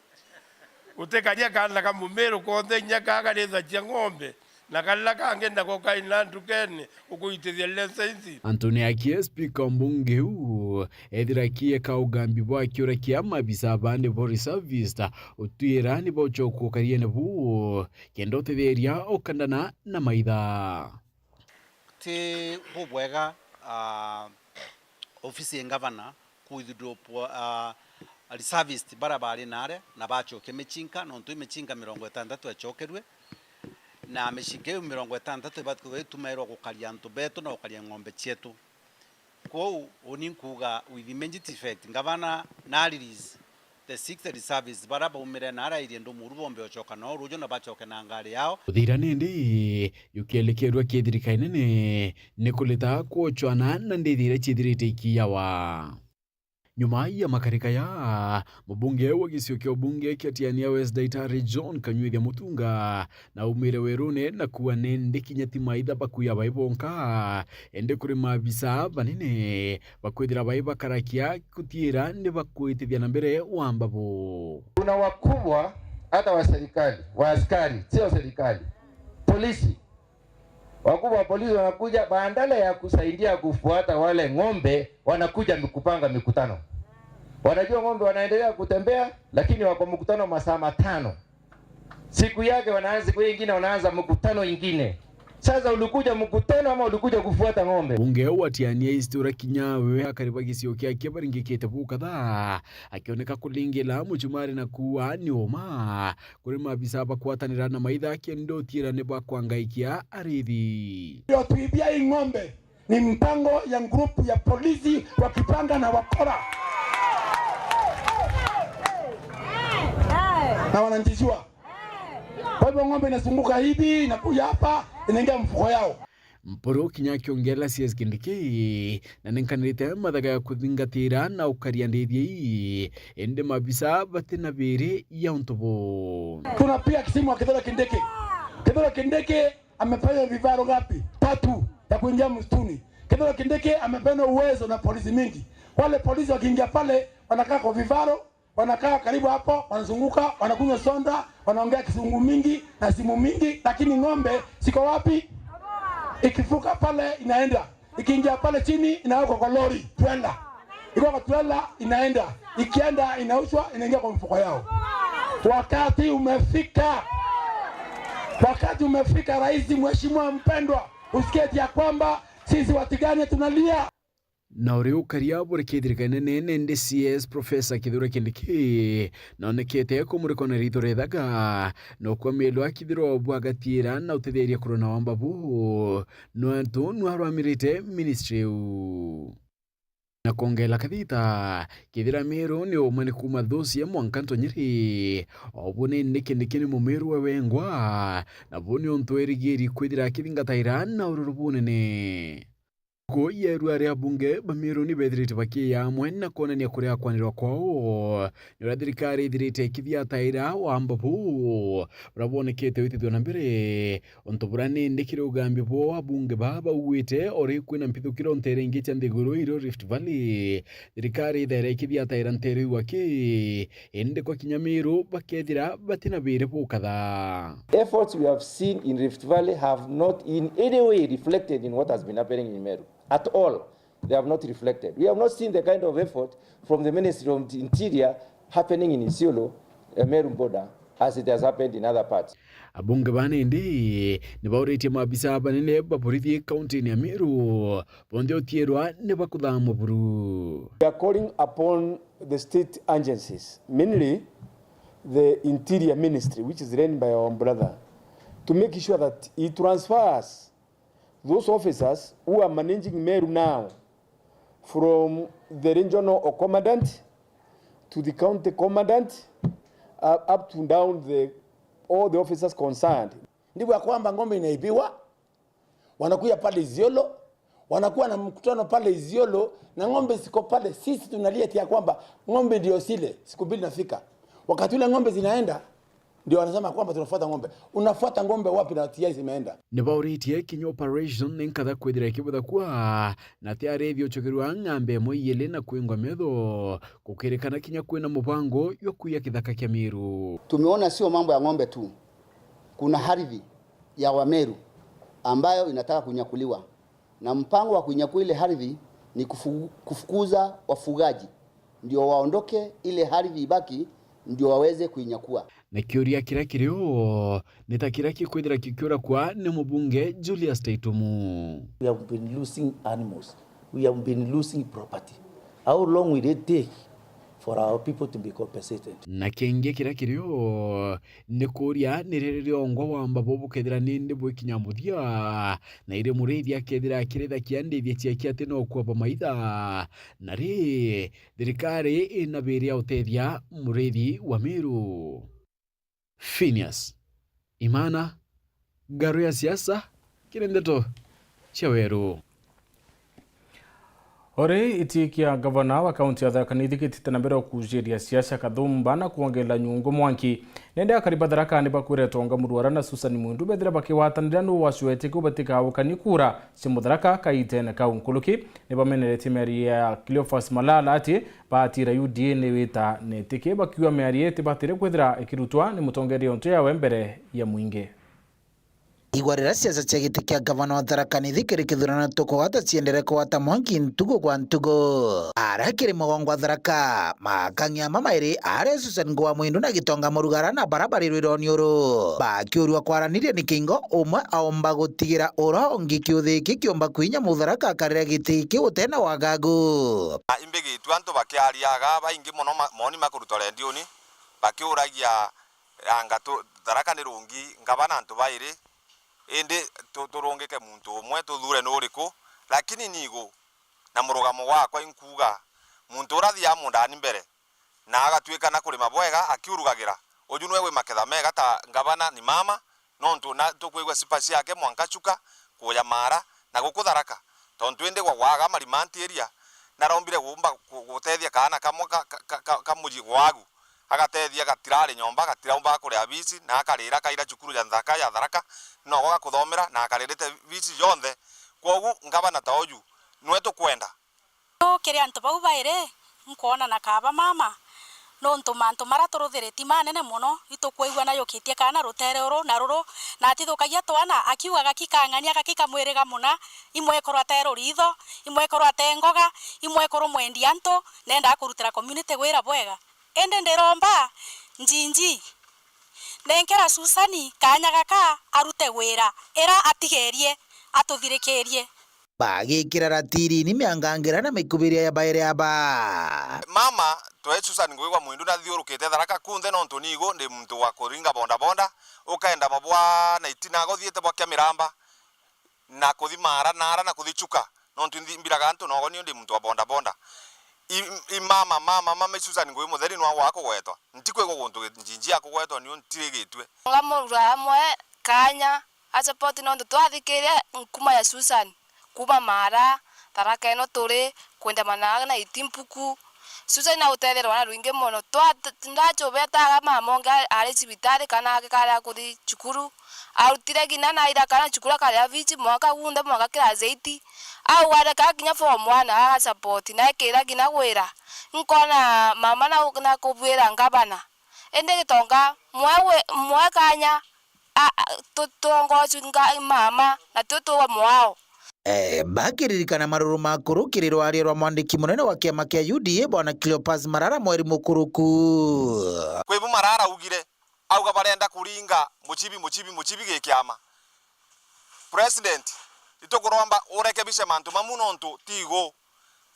Utikaria kaana ka Mumiru konthe inya ka karithagia ng'ombe, na karira kangi nako kai na ndukene ukuitithia license. Anthony Akie, speaker wa mbunge iu, ethira akie ka ugambi bwa kiura kia mabisa bandi bo reservist, utwira ni baucoka ukariene buu, kenda utetheria ukandana na maitha. Ti bubwega, ah, ofisi ya ngavana ku withdraw po-, ah, reservist bara bari nare na bacokia michinka, nontu i michinka mirongo itantatu yacokerue, na michinka iu mirongo itantatu ibati kwithirwa itumairwa gukaria antu betu na gukaria ng'ombe cietu. Kwou, uni nkuuga with immediate effect, ngavana na release the sixth reservist bara baumire na arairie ndu muru bombe ocoka nao ruju na bacoke na ngari yao. Kuthira nindi, yukielekerwa kithirika inene ni kuleta kuocwana na ndithi iria ciithirite ikiyawa. Nyuma ya makarika ya, mubunge wa gicigo kia ubunge kia Tiania West Daitari John Kanyuithia Mutunga na aumire werune na kuuga nindi kinya ti maitha bakuya bai bonka, indi kuri maabisa banene bakwithira bai bakarakia gutiira ni bakwitithia na mbere wamba buu. Kuna wakubwa hata wa serikali, wa askari, sio serikali, polisi. Wakubwa wa polisi wanakuja, badala ya kusaidia kufuata wale ng'ombe, wanakuja kupanga mikutano. Wanajua ng'ombe wanaendelea kutembea, lakini wako mkutano masaa matano. Siku yake wanaanza, siku ingine wanaanza mkutano ingine. Sasa ulikuja mkutano ama ulikuja kufuata ng'ombe? Bunge wa Tiania East uria kinya we akari ba gicigo kiake baringikite bukatha, akioneka kulingila muchumari na kuuga ni uma kuri maabisa bakwatanira na maitha kenda utiira ni bakwangaikia arithi. Ndio tuibia hii ng'ombe. Ni mpango ya group ya polisi wakipanga na wakora. Na wananijua. Kwa hivyo ng'ombe inazunguka hivi, inakuja hapa, inaingia mfuko yao. Mpuru kinya akiongela C S Kindiki, na nenkanirite mathaga ya kuthingatira na ukaria ndithi ii, indi mabisa bati na biri ya untu buu. Tunapiga simu wa Kithure Kindiki. Kithure Kindiki amefanya vifaro ngapi? Tatu ya kuingia msituni. Kithure Kindiki amefanya uwezo na polisi mingi. Wale polisi wakiingia pale, wanakaa kwa vifaro, wanakaa karibu hapo, wanazunguka, wanakunywa soda, wanaongea kizungu mingi na simu mingi, lakini ng'ombe ziko wapi? Ikivuka pale inaenda. Ikiingia pale chini, inawekwa kwa lori, trailer. Iko kwa trailer, inaenda. Ikienda, inauzwa, inaingia kwa mfuko yao. Wakati umefika. Wakati umefika, Rais, Mheshimiwa mpendwa, usikie ya kwamba sisi wa Tigania tunalia. Na uri ukaria buri kithirikari nene nende C S Professor Kithure Kindiki, nonekete kumurikwa na ritho rithaga, na ukwamilwa kithirwa bwagatiira na utetheria kurona wamba buu, nwantu nwarwamirite ministry iu. Na kwongela kathita, kithira Miru ni umwe ni kuuma Thucia mwanka Ntonyiri, o bu ni Kindiki ni Mumiru we wengwa, na bu ni untu erigiri kwithira akithingataira na ururu bunene. Ntuku ya irua ria abunge ba Miru ni bethirite bakiya amwe na kwonania kuria kwanirwa kwao, ni uria thirikari ithirite ikithiataira wamba buu, buria bwonekete witithua na mbere. Untu buria nindi kiri ugambi bwao abunge baa bauite, ori kwina mpithukiro nteere ingi cia nthiguru irio Rift Valley, thirikari ithaira ikithiataira nteere iu aki, indi kwa kinya Miru bakethira bati na biri bukatha. Efforts we have seen in Rift Valley have not in any way reflected in what has been happening in Meru at all. They have not reflected. We have not seen the kind of effort from the Ministry of Interior happening in Isiolo, eh, Meru border, as it has happened in other parts. Abunge baa nindi ni bauritie maabisa banene ba borithi kaunti-ini ya Meru bonthe utiirwa ni bakuthamwa buru. We are calling upon the state agencies, mainly the Interior Ministry, which is run by our brother, to make sure that he transfers those officers who are managing Meru now from the regional commandant to the county commandant, uh, up to down the, all the officers concerned. Ndivyo ya kwamba ng'ombe inaibiwa, wanakuja pale Isiolo, wanakuwa na mkutano pale Isiolo, na ng'ombe ziko pale. Sisi tunalia eti ya kwamba ng'ombe ndio zile, siku mbili nafika. Wakati ule ng'ombe zinaenda, ndio wanasema kwamba tunafuata ng'ombe. Unafuata ng'ombe wapi na T I zimeenda? Nibauritie kinya operation ni nkatha kwithira ikibutha kua, na ti arithia ucokerua ng'ambe imwe iili na kwingwa metho, gukirikana kinya kwina mubango jwa kuiya kithaka kia Meru. Tumeona sio mambo ya ng'ombe tu, kuna ardhi ya Wameru ambayo inataka kunyakuliwa, na mpango wa kuinyakua ile ardhi ni kufu-, kufukuza wafugaji ndio waondoke, ile ardhi ibaki ndio waweze kuinyakua. Na kiuria kiria kirio ni ta kiria gikwithira gikiurakua ni mubunge Julius Taitumu. We have been losing animals. We have been losing property. How long will it take for our people to be compensated? Na kingi kiria kirio ni kuuria ni ri riongwa wamba bo bukethira nindi bwikinya muthia, na iri murithi akethira akirithakia ndithia ciake ati no kwaba maitha, na ri thirikari ina biri ya utethia murithi wa Meru. Phineas Imana, Ngaru ya Siasa, kiri ndeto cia Weru. Ori iti kia gavana wa kaunti ya Tharaka Nithi gitite na mbere o kuujiria siasa kathumba na kwongerera nyungu mwanki. Nende akari ba Tharaka ni bakwire Tonga Muruara na Susan Mwindu bethira bakigwatanira nu wacwete ku batikagukanie kura cia Mutharaka kaitene kau. Nkuruki ni bameneretie miario ya Cleophas Malala ati baatira U D A ni wita ni tiki, bakiuga miario iti batire kwithira ikirutwa ni mutongeria untu yawe mbere ya mwingi. Igwa riria siasa cia giti kia gavana wa Tharaka Nithi kiri kithurano tukugwata ciendere kugwata mwanki ntugu gwa ntugu. Aria kiri mugongo wa Tharaka, makang'ia ama mairi aria Susan Ngua Mwindu na Gitonga Murugara na bara bari rwironi uru. Bakiurua kwaraniria ni kingo, umwe aomba gutigira uria ungi kiuthi iki kiumba kwinya Mutharaka akarira giti kiu utena wagagu. Imbigitue antu bakiariaga baingi mono ma-, moni makuruta rendioni, bakiuragia, anga tu-, Tharaka ni rungi, ngavana antu bairi, indi tu-, turungike muntu umwe, tuthure ni uriku. Lakini nigu na murugamo gwakwa inkuuga, muntu uria athiaga mundani mbere, na agatuika na kurima bwega akiurugagira, uju niwe wi maketha mega ta ngavana ni mama, nontu na tukwigua sifa ciake mwanka Chuka, kuuja Maara, na guku Tharaka. Tontu indi gwa gwaga marima ntiria, narombire gumba ku-, gutethia kaana kamwe ka, ka, ka, ka, ka muji gwagu, agatethia gatirari nyomba, gatiraumbaga kuria bisi, na akarira kaira cukuru ya nthaka ya Tharaka, nogo gakuthomera, na akaririte bisi yonthe. Kwogu ngavana ta uju, niwe tukwenda. Kiri antu bau bairi, nkwona na kaaba mama, nontu mantu maria turuthire ti manene mono, itukwigua na yukitie kaana rutere uru na ruru, na atithukagia twana, akiuga gaki kang'ania, gaki kamwiriga muna, imwe ikorwa te ruritho, imwe ikorwa te ngoga, imwe ikorwa mwendia antu, nendaa kurutira community wira bwega. Indi ndiromba, njinji, nenkera Susani kaanya gaka arute wira, ira atigerie, atuthirikirie. Bagikira ratirini miangangira na mikubiria ya bairi aba. Mama, twe Susan Ngwigwa Mwindu nathiurukite Tharaka kunthe nontu nigu ndi muntu wa kuringa bodaboda, ukaenda mabwa na itina guthiite bwa kia miramba, na kuthi Maara, na ara na kuthi Chuka, nontu nthi-, mbiraga antu nogo niu ndi muntu wa bodaboda. I, i mama, mama, mama, i Susan Ngui Mutheri nwa wa kugwetwa. Ntikwigwa guntu njinji ya kugwetwa niu ntirigitue. Nga murua amwe kaanya, a support nontu twathikiria nkuma ya Susan, kuma Maara, Tharaka ino turi, kwenda manaaga na iti mpuku. Susan na utetherwa na rwingi mono. Twa-, ndachubetaga mama ungi ari cibitari kana ake kari akuthi cukuru. Arutire ngina na aira kana cukuru akaria bici mwaka gunthe mwaka class eight. Au areka kinya form one aga support na ekira ngina gwira. Nkona mama na, na kubwira ngavana. Indi Gitonga, mwe wi-, mwe kaanya, a, a, tu-, tuongoci nga-, mama, na tu tuwa mwao. Eh, bakiririkana maruru ma kuru kiri rwaria rwa mwandiki munene wa kiama kia U D A, Bwana Cleopas Marara Mweri Mukuruku. Kwi bu Marara augire, auga barenda kuringa Muchibi, Muchibi, Muchibi gi kiama. President, itukuromba urekebishe mantu mamu nontu tigu.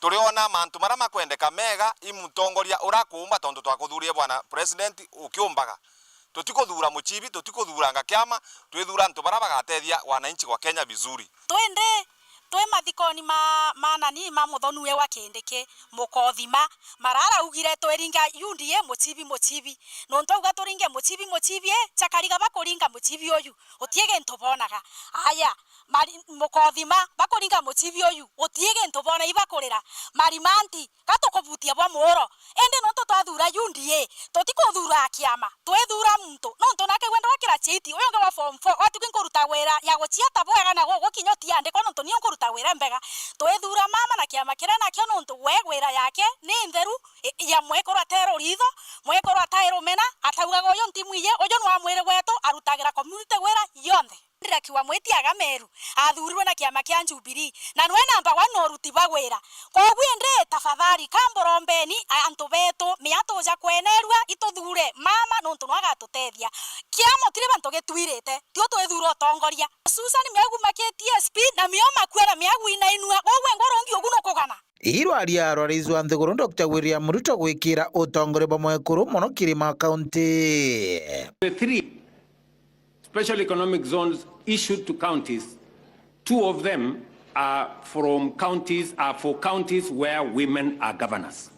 Turiona mantu maria makwendeka mega i mutongoria uria akuumba, tontu twakuthurire bwana president ukiumbaga. Tutikuthuura Muchibi, tutikuthuranga kiama, twithuura antu baria bagatethia wananchi wa Kenya vizuri. Twende Twi mathikoni ma, ma nani, ma muthonue wa Kindiki, Mukothima. Marara augire twiringa U D A mucibi mucibi. Nontu auga turinge mucibi mucibi, i, Chakariga bakuringa mucibi uyu, uti gintu bonaga. Aya, mari-, Mukothima bakuringa mucibi uyu, uti gintu bona, ibakurira. Marimanti, ka tukubutia bwa muuro. Indi nontu twathura U D A, tutikuthuraa kiama, twithura muntu. Nontu nake wenda gwakira cheti, uyu ungi wa form four, watuki nkuruta wira ya guciata bwega na gugukinya utiandikwa, nontu niu nkuruta wira mbega. Twithura mama na kiama kiria nakio, nontu we wira yake ni ntheru, i-, ya mwekuru ateru ritho, mwekuru atairumena, ataugaga, "Uyu ntimwiji, uju nwa mwiri wetu," arutagira community wira yonthe. Ndirakiwa mwiti aga Meru, athurirwe na kiama kia Jubilee, na nwe namba one na uruti ba wira. Koguo indi, tafadhali, kamborombeni, antu betu, mia tuja kwenerua, ituthure mama, nontu nwe agatutethia. Kiama utiri bantu gitwirite, tio twithura utongoria. Susan mia auma ki T S P, na mio makua, na mia gwinainua, koguo ngoro ngi ugu nukugana. Irwaria rwa rais wa nthiguru Doctor William Ruto gwikira utongoria bwa mwekuru mono Kirima County. The three special economic zones issued to counties, two of them are from counties, are for counties where women are governors.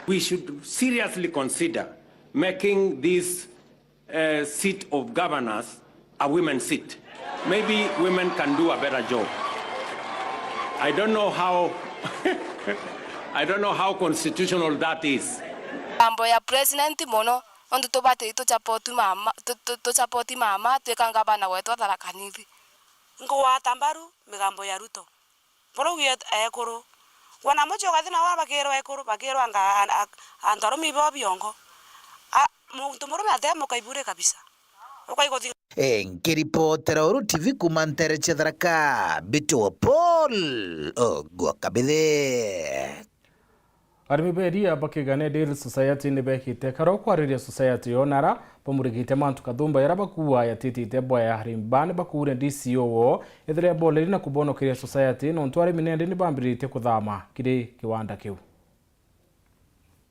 We should seriously consider making this uh, seat of governors a women's seat. Maybe women can do a better job. I don't know how, I don't know how constitutional that is. Mambo ya president mono, nontu tubati tuchapoti mama, tu-, tu-, tuchapoti mama, twika ngavana wetu wa Tharaka Nithi. Nkugwata mbaru migambo ya Ruto. Buru ugio ekuru. Wana mucio ugathi nao bakirwa ekuru, bakirwa anga a-, a-, antu arumi bo biongo. A, muntu murume atea mukaibure kabisa. Ukaigwa thi- E, nkiripotera Uru T V kuma ntere cia Tharaka, Mbitwa Paul Ogwa Kabithe. Arimi ba iria ba Kigane Dairy Society ni bekite karo kwariria society yo na ara bamurigite mantu kathumba yara bakuua yatitite bwaya. Arimi ba ni bakuure D C O woo ethire boleri na kubonokeria society, nontu arimi nende ni bambiritie kuthama kiri kiwanda kiu.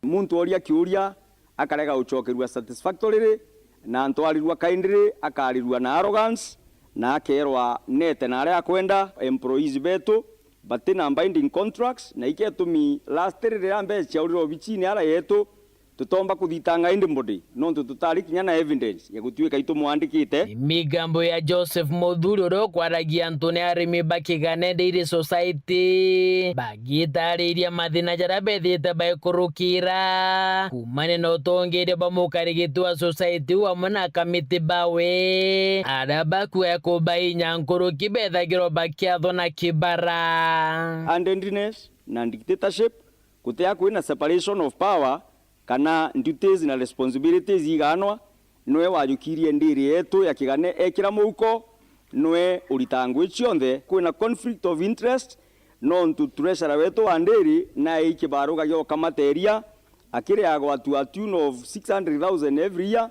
Muntu oria kiuria akarega gucokerua satisfactorily, na antwarirua kindly akarirua na arrogance, na akerwa nete na aria akwenda. Employees betu bati na binding contracts, na iketumi last riria mbeca ciaurire obicini ara yetu, tutomba kuthitanga anybody, nontu tutari kinya na evidence ya gutuika itumwandikite. Migambo ya Joseph Muthuri uria ukwaragia antu ni arimi ba Kigane Dairy Society, bagitariria mathina jaria bethite baikurukira kumania na utongeria bwa mukarigiti wa society u amwe na akamiti bawe, aria bakuaga kubainya nkuruki bethagirwa bakiathwa na kibara. Undeadliness na dictatorship, gutia kwina separation of power, kana duties na responsibilities igaanwa, nwe wajukirie ndiri yetu ya Kigane ekira muuko, nwe uritaga ngui cionthe. Kwina conflict of interest, nontu treasurer wetu wa ndiri nae ikibaruga gia ukamateria, akiriagwa to a tune of six hundred thousand every year,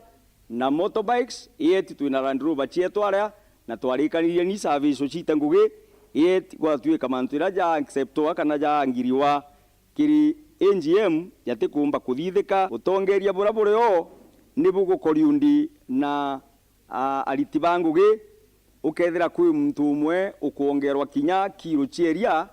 na motorbikes, yet twina Land Rover cietu aria, na twarikanirie ni service ucite ngugi, yet gwatuika mantu iria ja acceptwa kana ja angiriwa kiri A G M yatikuumba kuthithika. Utongeria buria buri o ni bugukoriundi na, a, ariti ba ngugi, ukethira kwi muntu umwe ukwongerwa kinya kiro cia iria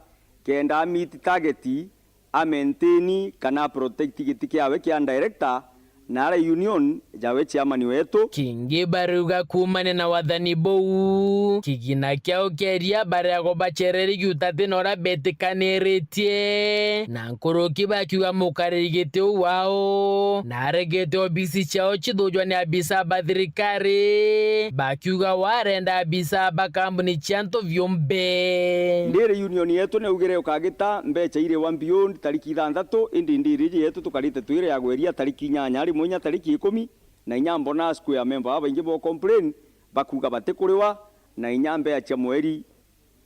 kenda a meet target, a maintain kana a protect giti kiawe kia director, na aria union jawe chairman wetu. Kingi bariuga kuumania na wathani buu, kigina kiao kia iria bareagwa bacereri giutati na uria betikaniritie, na nkuruki bakiuga mukariri giti uu wao naregete obisi ciao cithujwa ni abisa ba thirikari, bakiuga warenda abisa ba kambuni cia antu biumbe. Ndiri union yetu niaugire ukagita mbeca iri one beyond tariki ithanthatu, indi ndiri iji yetu tukarite twire ya gweria tariki inyanya, rimwe inya tariki ikumi, na inya mbona square member babaingi bo complain bakuga batikuriwa, na inya mbea cia mweri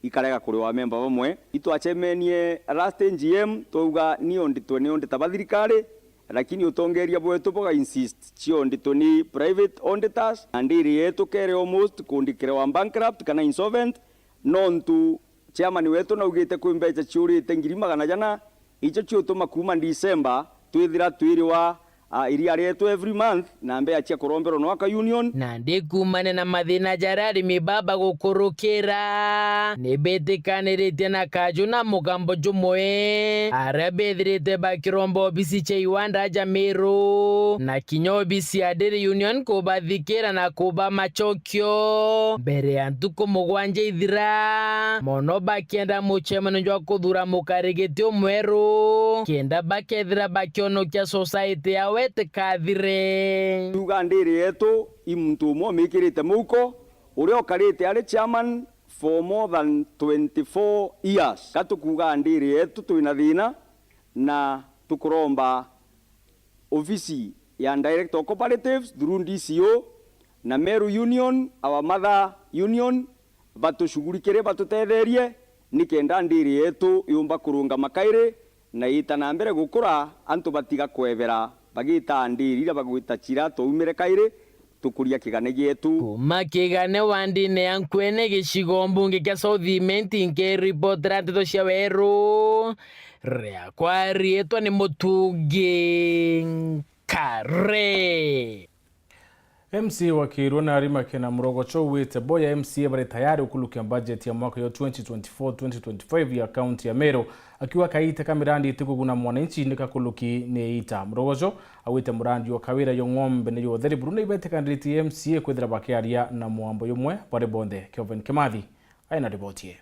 ikarega kuriwa memba bamwe. Itwacemenie last A G M, twauga ni auditwe ni auditor ba thirikari, lakini utongeria bwetu buga insist ciauditwe ni private auditors, na ndiri yetu kere almost kundikirwa bankrupt kana insolvent, nontu chairman wetu naugite kwi mbeca ciurite ngiri magana jana, icio ciutuma kuma December twithira twiriwa Ah, iria rietu every month, na mbea cia kuromberwa no aka union. Nandi kuumania na mathina jaria arimi baba gukurukira, ni bitikaniritie na kaju na mugambo jumwe, aria bethirite bakiromba obisi cia iwanda ja Meru, na kinya obisi ya Dairy Union kubathikira na kuba macokio mbere ya ntuku mugwanja ithira, mono bakienda mucemanio jwa kuthura mukarigiti umweru, kenda bakethira bakionokia society yao itikathire. Tuga ndiri yetu i muntu umwe umikirite muhuko, uria ukarite ari chairman for more than twenty-four years. Ka tukuga ndiri yetu twina thina, na tukuromba ofisi ya Director of Cooperatives through D C O na Meru Union, our mother union, batushughulikire, batutetherie, nikenda ndiri yetu yumba kurungama kairi na iita na mbere gukura, antu batiga kwebera bagitaa ndiri iria bagwita cira twaumire kairi, tukuria kigane gietu. Kuuma kigane wandine ya Nkwene gicigo mbunge kia South Imenti, nkiripotera nteto cia weru, riakwa riitwa ni Mutungi Nkare. M C A wa Kirua na Arima Kena Murogocho augite bo ya M C A bari tayari gukulukia budget ya mwaka yo twenty twenty-four twenty twenty-five ya kaunti ya Meru, akiuga kaite ka mirandi itikuguna mwananchi ni kakuluki ni ita. Murogocho augite murandi o Kawira yo ng'ombe ni yo utheri buru na ibetikaniritie M C A kwithira bakiaria na mwambo yumwe bari bonthe. Kelvin Kimathi aina riboti ii.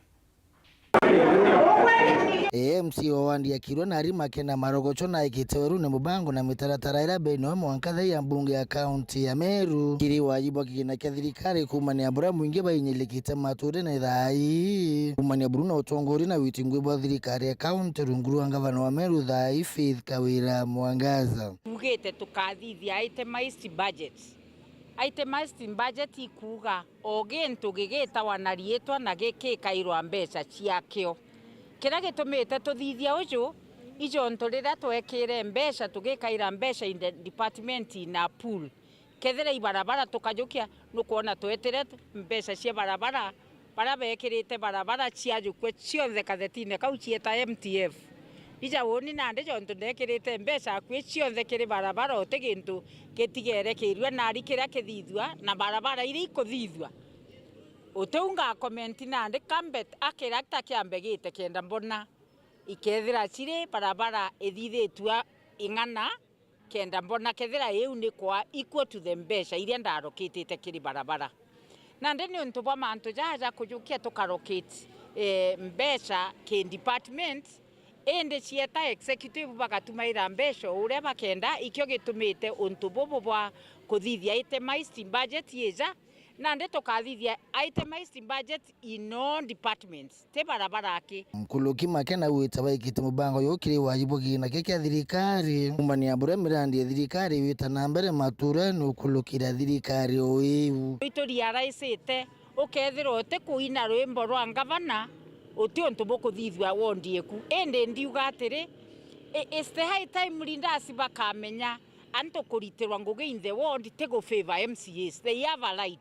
M C A wa wandi ya Kirua na Arima Kena Marogocho naikite werune mubango na mitaratara iria beni wa mwanka thai ya mbunge ya kaunti ya Meru kiri waji bwa kigina kia thirikari kuumania buria mwingi bainyilikite maturene thai kuumania buru na utongoria na witi ngui bwa thirikari ya kaunti rungu rwa ngavana wa Meru thai Faith Kawira Mwangaza. Tugite tukathithia itemized budget. Itemized budget ikuuga o gintu gigitawa na riitwa na gikikairwa mbeca ciakio. Kiria gitumite tuthithia uju, ijontu riria twekire mbeca, tugikaira mbeca in the department in a pool. Kethira i barabara tukajukia, nukwona twetire mbeca cia barabara, baria bekirite barabara ciajukua cionthe kathetine kau cieta M T F. Ija uuni nandi jontu ndekirite mbeca akui cionthe kiri barabara, uti gintu gitigere kirua nari kiria kithithua na barabara iria ikuthithua. Utiu ngakomenti nandi, Kambet akira ta kiambe gite kenda mbona ikethira ciri barabara ithithitue ing'ana, kenda mbona kethira iu ni kwa equal to the mbeca iria ndarokitite kiri barabara. Nandi ni untu bwa mantu jaja kujukia tukarokit, eh, mbeca ki department, indi cieta executive bagatumaira mbeca o uria bakenda, ikio gitumite untu bubu bwa kuthithia itemized budget ija, nandi tukathithia itemized budget in all departments, ti barabara aki. Nkuluki Makena wita baikite mubango yukiri waji bwa kigina kia kia thirikari, kuumania buria mirandi ya thirikari wita na mbere maturene ukulukira thirikari o iu. Ituriaraicite, ukethirwa uti kuina rwimbo rwa ngavana, uti untu bukuthithua wondi eku. Indi ndiuga atiri, i-, it's the high time leaders bakamenya antu kuritirwa ngugi in the ward ti gu favour M C As. They have a right.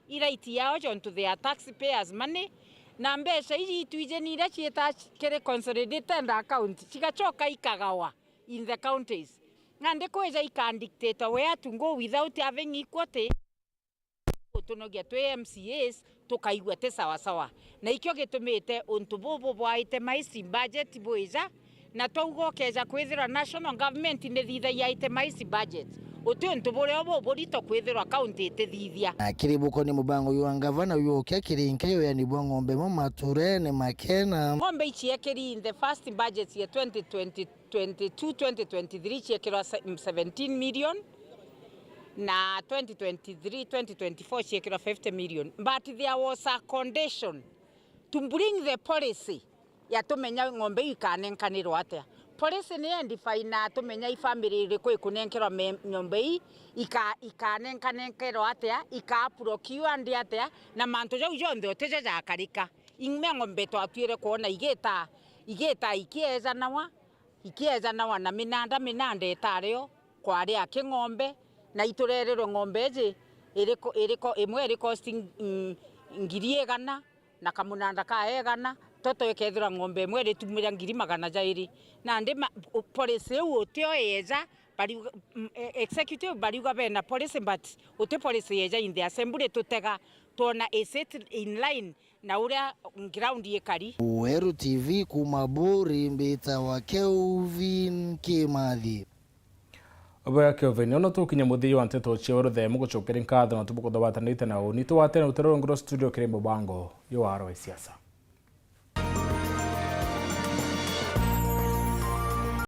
I right yao jontu they are taxpayers money, na mbeca iji itwijeni iria ciita kiri consolidated account, cigacoka ikagawa in the counties. Nandi kwija ikandictate where to go without having equity. Gutunogia twi M C As, tukaigua ti sawa sawa. Na ikio gitumite untu bubu bwa itemized budget bwija, na twauga ukeja kwithirwa national government nithithagia itemized budget, uti untu buria ubu burito kwithirwa county itithithia. Na kiri bukoni mubango uyu wa ngavana uyu ukia kiri nkeyo yani bwa ng'ombe mo maturene Makena. Ng'ombe iciekeri in the first budget ya twenty twenty, twenty-two, twenty twenty-three ciekirwa se-, seventeen million, na twenty twenty-three, twenty twenty-four ciekirwa fifty million. But there was a condition to bring the policy ya tumenya ng'ombe iu ikanenkanirwa atia. Policy ni ya define na tumenya i family iriku ikunenkerwa me-, ng'ombe ii, ika-, ikanenkanenkerwa atia, ika procure ndi atia, na mantu jau jonthe utijo jakarika. Ing'me ng'ombe twatuire kwona igita, igita ikiejanawa, ikiejanawa na minanda, minanda itario kwari aki ng'ombe, na iturererwe ng'ombe iji iriko, iriko, imwe iri cost, mm, ngiri igana, na kamunanda ka igana, toto ikethirwa ng'ombe imwe iritumira ngiri magana jairi. Nandi ma-, u-, policy iu utio yeja bariuga, mm, e-, executive bariuga bena policy, but uti policy yeja in the assembly tutega twona is it in line na uria ground ikari. Weru T V kuma Buri, mbitawa Kelvin Kimathi. Bwega Kelvin, ono tukinya muthia wa nteto cia Weru Themu, gucokeri nkatho na tubukuthabatanite na uni twatene utero ngoro studio kiri mubango yo wa Aro wa Siasa.